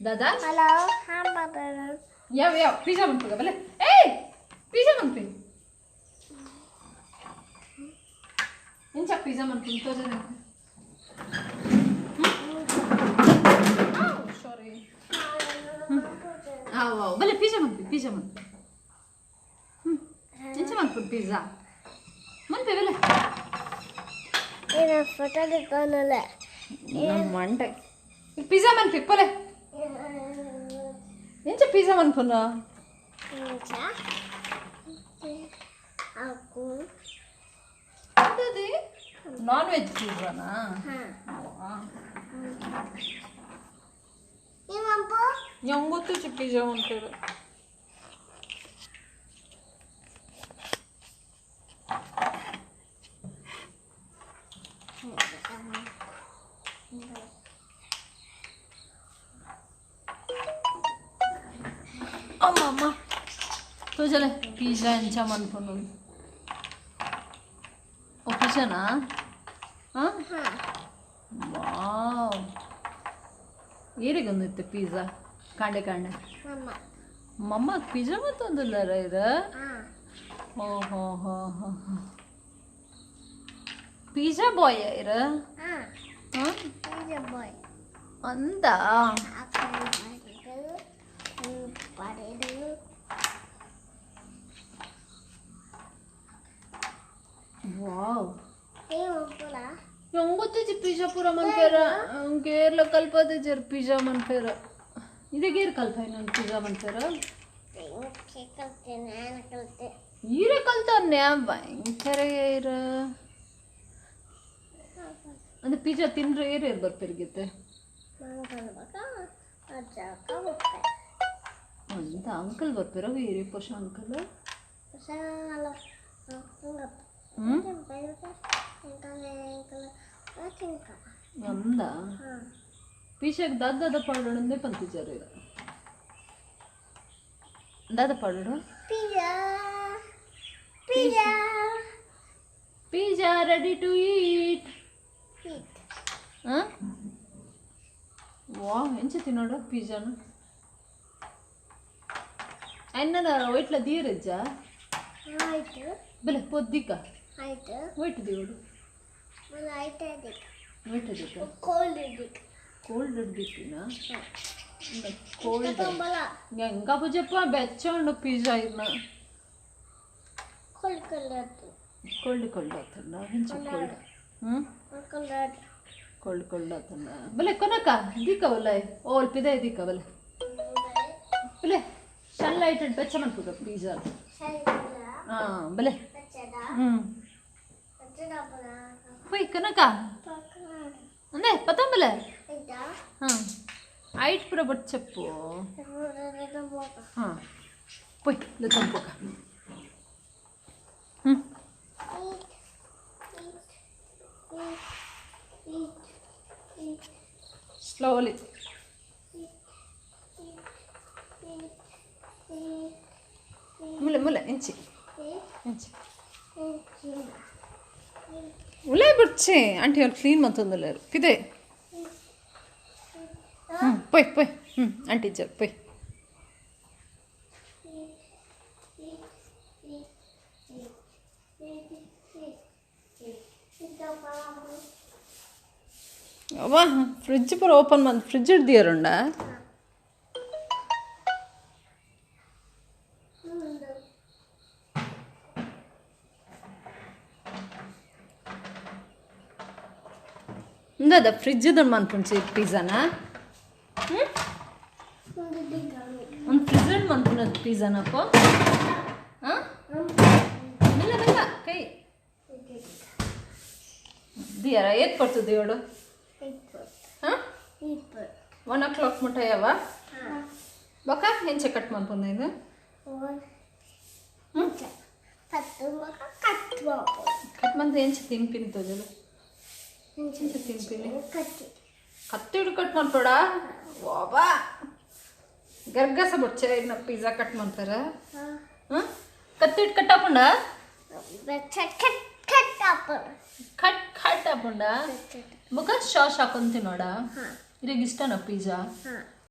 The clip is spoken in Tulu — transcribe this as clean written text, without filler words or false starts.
ದಾದಾ ಹಲೋ ಹ್ಯಾಂಬರ್ಗರ್ ಯಾವ ಯಾವ ಪಿಜ್ಜಾ ಮನ್ಪುಗ ಬಲೆ ಏಯ್ ಪಿಜ್ಜಾ ಮನ್ಪಿ ಎಂಚ ಪಿಜ್ಜಾ ಮನ್ಪುನ್ ತೋಜನೆ ಸಾರಿ ಆವ್ ಬಲೆ ಪಿಜ್ಜಾ ಮನ್ಪಿ ಪಿಜ್ಜಾ ಮನ್ಪಿ ಎಂಚ ಮನ್ಪುನ್ ಪಿಜ್ಜಾ ಮನ್ಪಿ ಬಲೆ ಏನ ಫೋಟೋ ತೆಕ್ಕೊನಲ್ಲ ಮಂಡೆ ಪಿಜ್ಜಾ ಮನ್ಪಿ ಪೊಲೆ ಎಂಚ ಪಿಜ್ಜಾ ಮನ್ಪುನ ಎಂಚ ಅಕ್ಕು ಎಂತದಿ ನಾನ್ ವೆಜ್ ಪಿಜ್ಜಾನಾ ಹಾ ನಿಮ್ಮಪ್ಪ ನಂಗೆ ಗೊತ್ತಿತ್ತು ಪಿಜ್ಜಾ ಮನ್ಪೇರು ಅಮ್ಮ ಅಮ್ಮ ತೋಜಲೆ ಪಿಜ್ಜಾ ಎಂಚ ಮನ್ಪುನು ಓ ಪಿಜ್ಜಾನಾ ಹಾಂ ಹಾ ವಾವ್ ಏರಿಗೊಂದಿತ್ತು ಪಿಜ್ಜಾ ಕಾಂಡೆ ಕಾಂಡೆ ಮಮ್ಮ ಮಮ್ಮ ಪಿಜ್ಜಾ ಮತ್ತೊಂದಿಲ್ಲಾರ ಇದು ಹಾ ಹೋ ಹೋ ಹೋ ಹೋ ಪಿಜ್ಜಾ ಬಾಯ್ ಇರ ಹಾ ಹಾಂ ಪಿಜ್ಜಾ ಬಾಯ್ ಅಂದ ಪಡೆದು ವಾವ್ ನೀವು ನಂಗೆ ಗೊತ್ತಿಜ್ಜಿ ಪಿಜ್ಜಾ ಪೂರ ಮನ್ಪೇರ ಗೇರ್ಲ ಕಲ್ಪದಿಜ್ಜರ್ ಪಿಜ್ಜಾ ಮನ್ಪೇರ ಇದೇ ಗೇರ್ ಕಲ್ಪ ಇನ್ನೊಂದು ಪಿಜ್ಜಾ ಮನ್ಪೇರ ಕಲ್ತೆ ನಾನು ಕಲ್ತೆ ಈರೆ ಕಲ್ತಾನೆ ಭಯಂಕರ ಇರ ಅಂದ್ರೆ ಪಿಜ್ಜಾ ತಿಂದ್ರೆ ಏರ್ ಬರ್ಪೇರ್ಗಿತ್ತೆ ಮಂಗಲ್ ಬಕ ಅಜ್ಜಕ ಬೊಕ್ಕೆ ಅಂತ ಅಂಕಲ್ ಬರ್ಪೇರ ಏರಿ ಪೋಷ ಅಂಕಲ್ ಸಾಲ ಹ್ಞೂ ಅಂದ ಪಿಜ್ಜಾಗ ದಾದ ಪಾಡೋಣ ಪಂತಿಜಾರು ದಾದ ಪಾಡೋಣ pizza pizza pizza ready to eat eat ಹಾಂ ವಾ ಎಂಚ ತಿನ್ನೋಡು ಪಿಜ್ಜಾನು ಅನ್ನ ವೈಟ್ಲ ದೀರಜ್ಜ ಆಯ್ತು ಬಲೆ ಪೊದ್ದಿಕ ಆಯ್ತು ವೈಟ್ ದಿವಡು ಆಯ್ತು ಅದಕ್ಕೆ ವೈಟ್ ದಿಕ್ಕ ಕೋಲ್ಡ್ ಇದಕ್ಕೆ ಕೋಲ್ಡ್ ದಿಕ್ಕಿನ ಕೋಲ್ಡ್ ತುಂಬಲ ಎಂಗ ಪೂಜಪ್ಪ ಬೆಚ್ಚ ಉಂಡು ಪಿಜ್ಜಾ ಇರ್ನ ಕೋಲ್ಡ್ ಕಲರ್ ಕೋಲ್ಡ್ ಕೋಲ್ಡ್ ಆತಲ್ಲ ಹೆಂಚ ಕೋಲ್ಡ್ ಹ್ಞೂ ಕಲರ್ ಕೋಲ್ಡ್ ಕೋಲ್ಡ್ ಆತಲ್ಲ ಬಲೆ ಕೊನಕ ದಿಕ್ಕ ಒಲ್ಲ ಓಲ್ ಪಿದೆ ದಿಕ್ಕ ಬಲೆ ಬಲೆ ಸನ್ಲೈಟ್ ಬೆಚ್ಚ ಮನ್ಪುಗ ಪಿಜ್ಜಾ ಹಾಂ ಬಲೆ ಹ್ಞೂ ಹೋಯ್ ಕನಕ ಅಂದೆ ಪತಂಬಲೆ ಹಾಂ ಐಟ್ ಪೂರ ಬೊಚ್ಚಪ್ಪು ಹಾಂ ಪೊಯ್ ಲತ್ತಂಪೋಕ ಹ್ಞೂ ಸ್ಲೋಲಿ ಮುಲೆ ಮುಲೆ ಇಂಚಿ ಇಂಚಿ ಉಲೇ ಬುಡ್ಚಿ ಆಂಟಿ ಅವ್ರು ಕ್ಲೀನ್ ಮಂತೊಂದುಲ್ಲೆರ್ ಪಿದೆ ಹ್ಞೂ ಪೊಯ್ ಪೊಯ್ ಹ್ಞೂ ಆಂಟಿ ಇಜ್ಜರ್ ಪೊಯ್ ಅವ್ವ ಫ್ರಿಜ್ ಪೂರ ಓಪನ್ ಮಂತ್ ಫ್ರಿಜ್ ಹಿಡ್ದಿಯರುಂಡ ಇಂದದ ಫ್ರಿಜ್ ಮನ್ಪುಂಚಿ ಪಿಜ್ಜಾನ ಒಂದು ಫ್ರಿಜ್ ಮನ್ಪುನದ ಪಿಜ್ಜಾನಪ್ಪ ಹಾಂ ಮೆಲ್ಲ ಮೆಲ್ಲ ಕೈ ದಿಯರ ಏತ್ ಪಡ್ತು ದಿಯೋಡು ಹಾಂ 1 o'clock ಮುಟ್ಟ ಯಾವ ಬೊಕ ಎಂಚ ಕಟ್ ಮನ್ಪುಂದ ಇದು ಕಟ್ ಮಂತ ಎಂಚ ತಿನ್ಪಿನಿ ತೋಜಲು ಎಂಚ ತಿನ್ಪಿನಿ ಕತ್ತಿಡು ಕಟ್ ಮನ್ಪಡ ವಾಬಾ ಗರ್ಗಸ ಬೊಡ್ಚೆ ಇನ್ನ ಪಿಜ್ಜಾ ಕಟ್ ಮಾಡ್ತಾರ ಹಾಂ ಕತ್ತಿಟ್ಟು ಕಟ್ ಹಾಕೊಂಡ ಕಟ್ ಕಟ್ ಹಾಕೊಂಡ ಮುಖ ಶಾಸ್ ಹಾಕೊಂತ ನೋಡ ಇರಗ ಇಷ್ಟನಾ ಪಿಜ್ಜಾ